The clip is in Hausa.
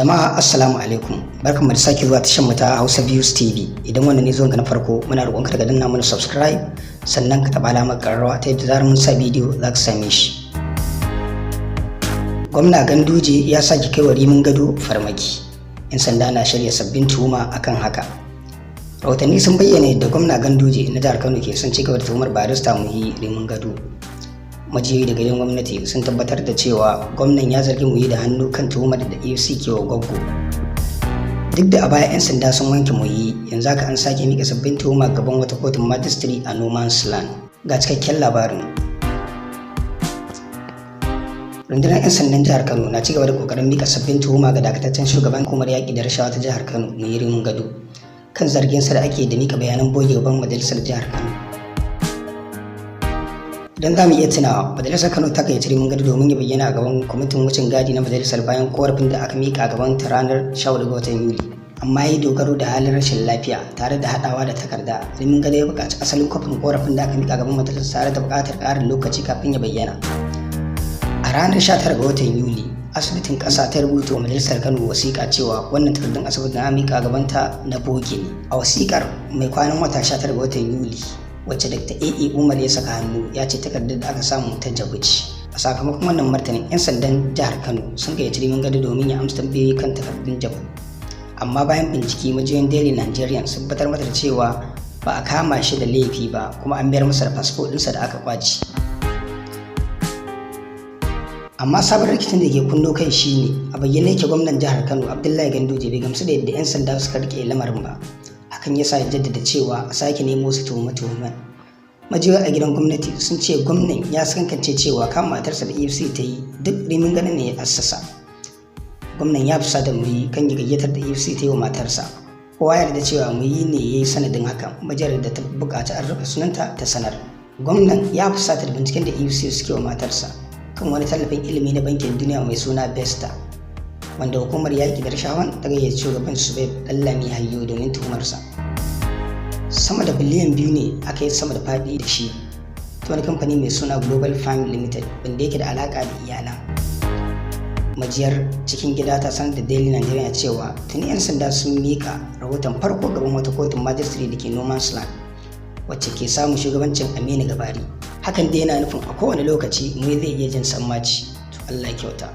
Jama'a, assalamu alaikum. Barkanmu da sake zuwa tashar mu ta Hausa Views TV. Idan wannan ne zuwan ka na farko, muna roƙonka daga danna mana subscribe, sannan ka taɓa alamar ƙararrawa ta yadda zarar mun sa bidiyo za ka same shi. Gwamna Ganduje ya sake kai wa Rimin Gado farmaki. 'Yan sanda na shirya sabbin tuhuma akan haka. Rahotanni sun bayyana yadda Gwamna Ganduje na jihar Kano ke son ci gaba da tuhumar Barista Muhi Rimin Gado. Majiyoyi daga gidan gwamnati sun tabbatar da cewa gwamnan ya zargi Muyi da hannu kan tuhumar da EFCC ke wa Gwaggo. Duk da a baya 'yan sanda sun wanke Muyi, yanzu haka an sake mika sabbin tuhuma gaban wata kotun majistare a No Man's Land. Ga cikakken labarin. Rundunar 'yan sandan jihar Kano na cigaba da kokarin mika sabbin tuhuma ga dakataccen shugaban hukumar yaƙi da rashawa ta jihar Kano, Muyi Rimin Gado, kan zargin sa da ake da mika bayanan bogi gaban majalisar jihar Kano. Idan za mu iya tunawa, majalisar Kano ta gayyaci Rimin Gado domin ya bayyana a gaban kwamitin wucin gadi na majalisar bayan korafin da aka mika a gaban ta ranar 14 ga watan Yuli, amma ya yi dogaro da halin rashin lafiya tare da haɗawa da takarda. Rimin Gado ya buƙaci asalin kwafin korafin da aka mika gaban majalisar tare da buƙatar ƙarin lokaci kafin ya bayyana. A ranar 19 ga watan Yuli, asibitin ƙasa ta rubuta wa majalisar Kano wasiƙa cewa wannan takardun asibitin na mika gabanta na bogi ne. A wasiƙar mai kwanan wata 19 ga watan Yuli, wacce Dr. A.A. Umar ya saka hannu, ya ce takardar da aka samu ta jabu ce. A sakamakon wannan martanin, 'yan sandan jihar Kano sun gayyaci Rimin Gado domin ya amsa tambayoyi kan takardun jabu. Amma bayan bincike, majiyoyin Daily Nigerian sun tabbatar mata da cewa ba a kama shi da laifi ba, kuma an mayar masa da fasfo ɗinsa da aka kwace. Amma sabon rikicin da ke kunno kai shine, a bayyane yake gwamnan jihar Kano Abdullahi Ganduje bai gamsu da yadda 'yan sanda suka rike lamarin ba. Hakan ya sa ya jaddada cewa a sake nemo su tuhume-tuhumen. Majiyoyi a gidan gwamnati sun ce gwamnan ya sakankance cewa kama matarsa da EFCC ta yi duk Rimin Gado ne ya assasa. Gwamnan ya fusata Muyi kan gayyatar da EFCC ta yi wa matarsa. Kowa ya yarda cewa Muyi ne ya yi sanadin hakan, majiyar da ta buƙaci an rufe sunanta ta sanar. Gwamnan ya fusata da binciken da EFCC suke wa matarsa kan wani tallafin ilimi na Bankin Duniya mai suna Besta, wanda hukumar yaƙi da rashawan ta gayyaci shugaban SUBEB Ɗanlami Hayyo domin tuhumarsa. Sama da biliyan 2 ne aka yi sama da faɗi da shi ta wani kamfani mai suna Global Farm Limited, wanda yake da alaƙa da iyalan. Majiyar cikin gida ta sanar da Daily Nigeria cewa tuni 'yan sanda sun mika rahoton farko gaban wata kotun majistare da ke No Man's Land, wacce ke samun shugabancin Aminu Gabari. Hakan dai yana nufin a kowane lokaci mu zai iya jin sammaci. To, Allah kyauta.